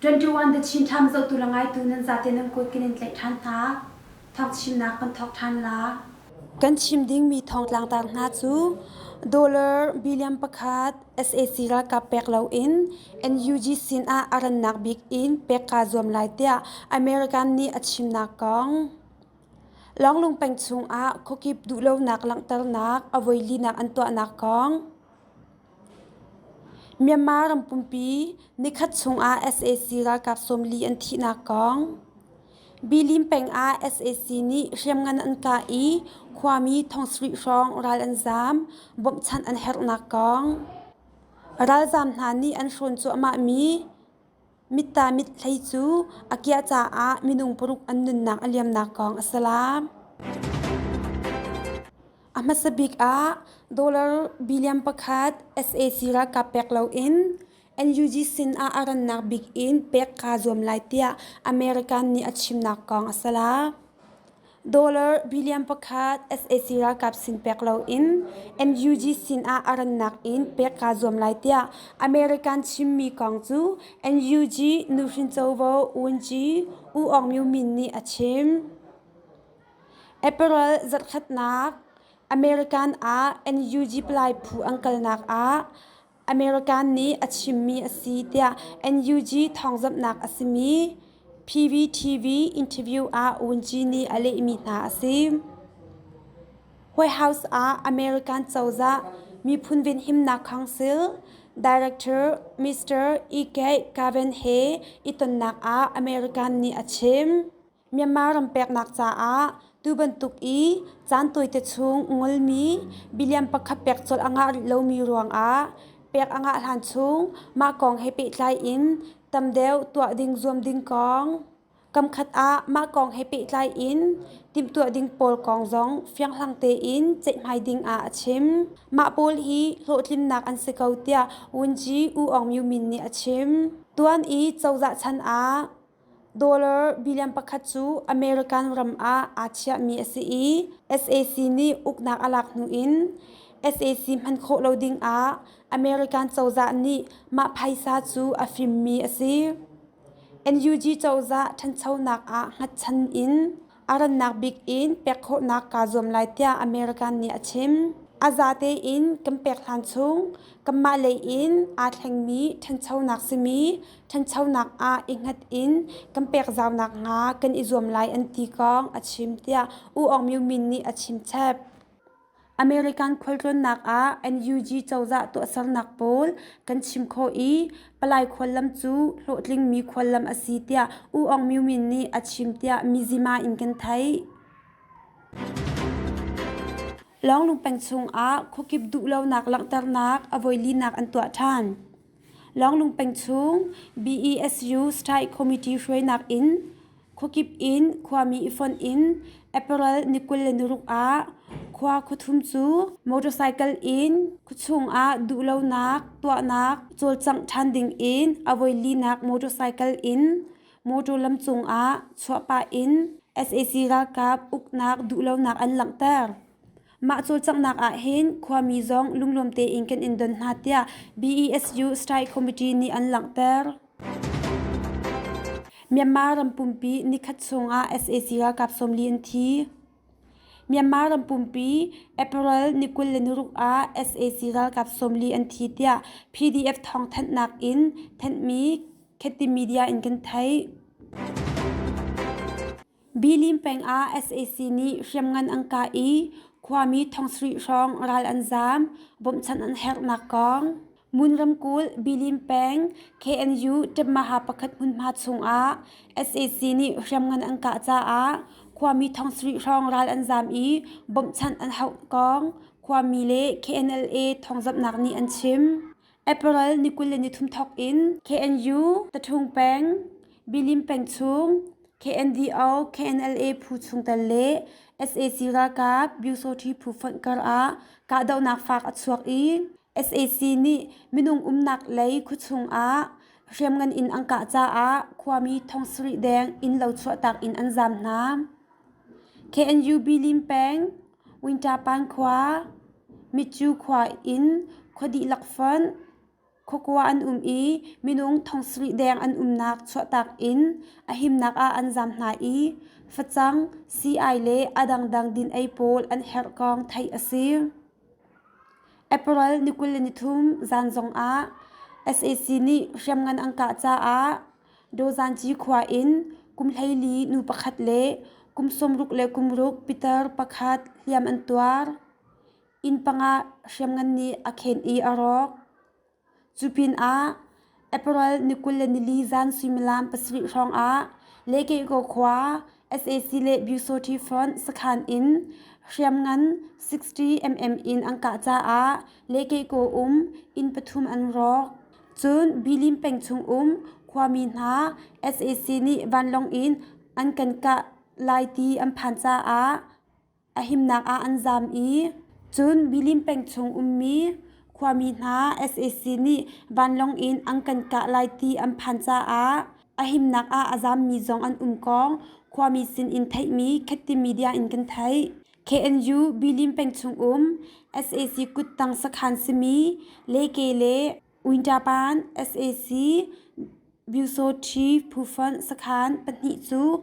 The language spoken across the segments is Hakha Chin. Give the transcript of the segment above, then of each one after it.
21 The Chin Times zohtu le ngaitu nan zate nan kut kan in tlaih ṭhan hna. Thawng chimnak kan thawk ṭhan la. Kan chim dingmi thawngtlang tar hna cu dollar billion pakhat sac ralkap pek loin NUG sin ah a rannak bik in pek kaa zuam lai tiah American nih a chimnak kong. Lawnglung peng chungah khuakip duhlonak langhternak a voi linak an tuahnak kong. Myanmar ram pumpi nikhat chungah sac ralkap 40 an thihnak kong. Bilim peng ah sac nih hriamngan an kah i khuami 7000 hrawng ral an zaam, bawmhchanh an herhnak kong. Ralzaam hna nih an hrawn cuahmahmi Mitta mithlei cu a kiah caah minung paruk an nunnak a liamnak kong a si la. A hmasa bik ah dollar billion pakhat sac ralkap pek loin NUG sin ah a rannak bik in pek kaa zuam lai tiah American nih a chimnak kong a si la. Dollar billion pakhat sac ralkap sin pek loin NUG sin ah a rannak in pek kaa zuam lai tiah American chimmi kong cu NUG nuhrin covo Wunci U Aung Myo Min nih a chim. April zarhkhatnak American ah NUG palai phu an kalnak ah American nih a chimmi a si tiah NUG thawngzamhnak a simi PVTV interview ah Wunci nih a lehmi hna a si. White House ah American cozah Miphun Venhimnak Council Director Mr. E.K. Gavin he i tonnak ah American nih a chim. Myanmar ram peknak caah tu bantuk i caan tawite chung ngolmi billion pakhat pek colh a ngah rih lomi ruangah pek a ngah hlan chung mah kong he pehtlai in tam deuh tuah ding zuam ding kong kamkhat ah mah kong he pehtlai in timhtuah ding pawl kong zong fianghlang tein ceihmai ding ah a chim. Mah pawl hi hlawhtlinnak an si ko tiah Wunci U Aung Myo Min nih a chim. Tuan i cozah chan ah Dollar billion pakhat cu American ram ah aa chiahmi a si i sac nih uknak a lak hnu in sac hman khawh lo ding ah American cozah nih mah phaisa cu a fimmi a si. NUG cozah ṭhanchonak ah hngatchan in A rannak bik in pek khawhnak kaa zuam lai tiah American nih a chim. A zate in kan pek hlan chung kanmah lei in aa thlengmi ṭhanchonak simi ṭhanchonak ah i hngat in kan pek zau nakhnga kan i zuam lai an ti kong a chim tiah U Aung Myo Min nih a chim chap. American khualtlawnnak ah NUG cozah tuahsernak pawl kan chim khawh i palai khuallam cu hlawhtlingmi khuallam a si tiah U Aung Myo Min nih a chim tiah Mizzima in kan theih. Lawnglung peng chungah khuakip duhlonak langhternak a voilinak an tuah ṭhan. Lawnglung peng chung BESU Strike Committee hruainak in Khuakip in khuami i fonh in April ni 26 ah khua khuathum cu motorcycle in khuachung ah duhlonak tuahnak cawlcangh ṭhan ding in a voilinak motorcycle in motor lam cung ah chuahpah in sac ralkap uknak duhlonak an langhter. Mah cawlcanghnak ah hin khuami zong lunglawm tein kan in don hna tiah BESU Strike Committee nih an langhter. Myanmar ram pumpi nikhat chungah sac ralkap 40 an thi. Myanmar ram pumpi April ni 26 ah sac ralkap 40 an thi tiah PDF thawngthanhnak in thanhmi Khetti Media in kan theih. Bilim peng ah sac nih hriamngan an kah i khuami 7000 hrawng ral an zaam, bawmhchanh an herhnak kong. Mun ramkulh Bilim peng KNU Ṭepmaha pakhat hmunhma chungah sac nih hriamngan an kah caah khuami 7000 hrawng ral an zaam i bawmhchanh an hauh kong khuami le KNLA thawngzamhnak nih an chim. April ni 23 thawk in KNU Taṭhung peng, Bilim peng chung KNDO, KNLA phu chungtel le sac ralkap Byusawṭhi phu fonh kar ah kahdohnak fak a chuak i sac nih minung umnak lei khuachung ah hriamngan in an kah caah khuami 7000 deng innlo chuahtak in an zaam hna. KNU Bilim peng, Wintapan khua, Mitcu khua in khua dihlak fonh. Khuakua an um i minung 7000 deng an umnak chuahtak in a himnak ah an zaam hna i facang, sii-ai le a dangdang din-ei pawl an herh kong theih a si. April ni 23 zan zongah sac nih hriamngan an kah caah Dawzanci khua in kum 14 nu pakhat le kum 66 pitar pakhat hliam an tuar. Inn panga hriamngan nih a khen i a rawk. Cu pinah April ni 24 zan suimilam 7 hrawngah Lekehkaw khua sac le Byusawṭhi Front sakhan in hriamngan 60 mm in an kah caah Lekehkaw um inn pathum an rawk. Cun Bilim peng chung um khuami hna sac nih vanlawng in an kan kah lai ti an phan caah A himnak ah an zaam i cun Bilim peng chung ummi khuami hna sac nih vanlawng in an kan kah lai ti an phan caah a himnak ah a zaammi zong an um kong khuami sinin theihmi Khetti Media in kan theih. KNU Bilim peng chung um sac kuttang sakhan simi Leke le Uintapan sac Byusawṭhi phufonh sakhan pahnih cu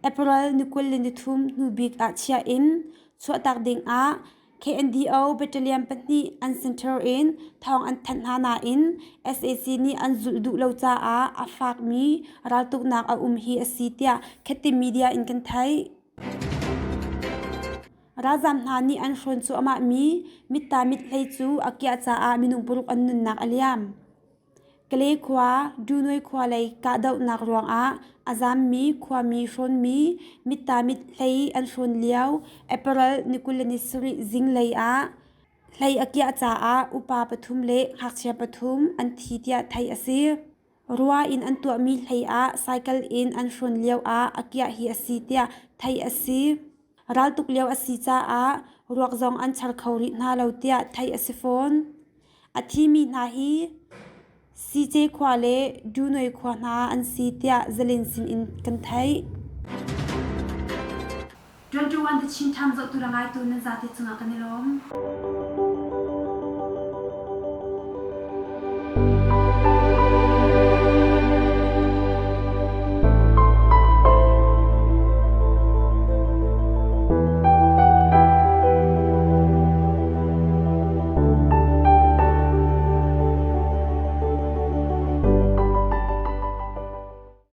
April ni 23 hnu bik ah chiah in chuahtak dingah KNDO battalion pahnih an center in thawng an thanh hna nain sac nih an zulh duh lo caah a fakmi raltuknak a um hi a si tiah Khetti media in kan theih. Ralzaam hna nih an hrawn cuahmahmi mitta mithlei cu a kiah caah minung paruk an nunnak a liam. Kalay khua, Dunoi khua lei kahdohnak ruangah a zaammi khuami hrawnmi mitta mithlei an hrawn lio April ni 27 zinglei ah hlei a kiah caah upa pathum le ngakchia pathum an thi tiah theih a si. Rua in an tuahmi hlei ah cycle in an hrawn lio ah a kiah hi a si tiah theih a si. Raltuk lio a si caah ruak zong an char kho rih hna lo tiah theih a si fawn. A thimi hna hi Sice khua le Dunoi khua hna an si tiah Zalin sin in kan theih. 21 The Chin Times zohtu le ngaitu nan zate cungah kan i lawm.